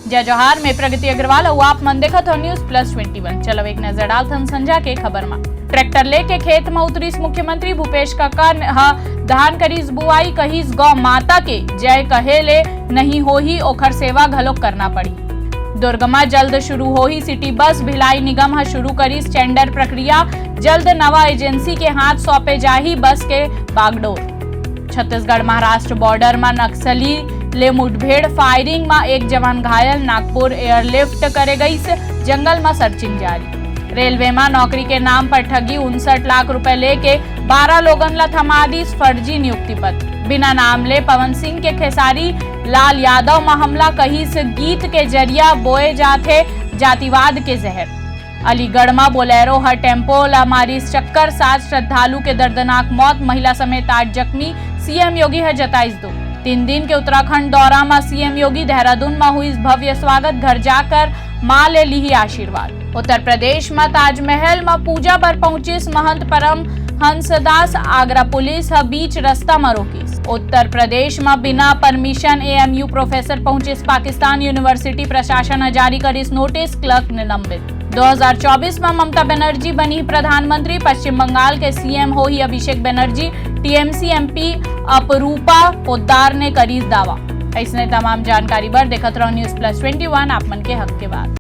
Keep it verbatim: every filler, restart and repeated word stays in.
जय जोहार, मैं प्रगति अग्रवाल अउ आप मन देखत हो News Plus Twenty One। चलो एक नजर डालथन संझा के खबर मा। ट्रैक्टर लेके खेत म उतरिस मुख्यमंत्री भूपेश काका ह, धान करिस बुआई, कहिस गौ माता के जय कहे ले नहीं होही, ओखर सेवा घलोक करना पड़ी। दुर्ग म जल्द शुरू होही सिटी बस, भिलाई निगम ह शुरू करिस टेंडर प्रक्रिया, जल्द नवा एजेंसी के हाथ सौंपे जाही बस के बागडोर। छत्तीसगढ़ महाराष्ट्र बॉर्डर म नक्सली ले मुठभेड़, फायरिंग म एक जवान घायल, नागपुर एयरलिफ्ट करे गईस, जंगल म सर्चिंग जारी। रेलवे म नौकरी के नाम पर ठगी, उनसठ लाख रुपए लेके बारह लोगन ला थमा दिस फर्जी नियुक्ति पत्र। बिना नाम ले पवन सिंह के खेसारी लाल यादव म हमला, कहिस गीत के जरिया बोए जाथे जातिवाद के जहर। अलीगढ़ म बोलेरो ह टेम्पो ला मारिस चक्कर, सात श्रद्धालु के दर्दनाक मौत, महिला समेत आठ जख्मी, सीएम योगी ह जताइस दुख। तीन दिन के उत्तराखंड दौरा म सीएम योगी, देहरादून म हुइस भव्य स्वागत, घर जाकर मां ले लिही आशीर्वाद। उत्तर प्रदेश म ताजमहल म पूजा बर पहुंचिस महंत परमहंसदास, आगरा पुलिस ह बीच रस्ता म रोकिस। उत्तर प्रदेश म बिना परमिशन एएमयू प्रोफेसर पहुंचिस पाकिस्तान यूनिवर्सिटी, प्रशासन ह जारी करिस नोटिस, क्लर्क निलंबित। दो हज़ार चौबीस म ममता बनर्जी बनही प्रधानमंत्री, पश्चिम बंगाल के सीएम होही अभिषेक बनर्जी, टीएमसी एमपी अपरूपा पोद्दार ने करिस दावा। अइसने तमाम जानकारी बर देखत रहो News Plus Twenty One, आप मन के हक के बात।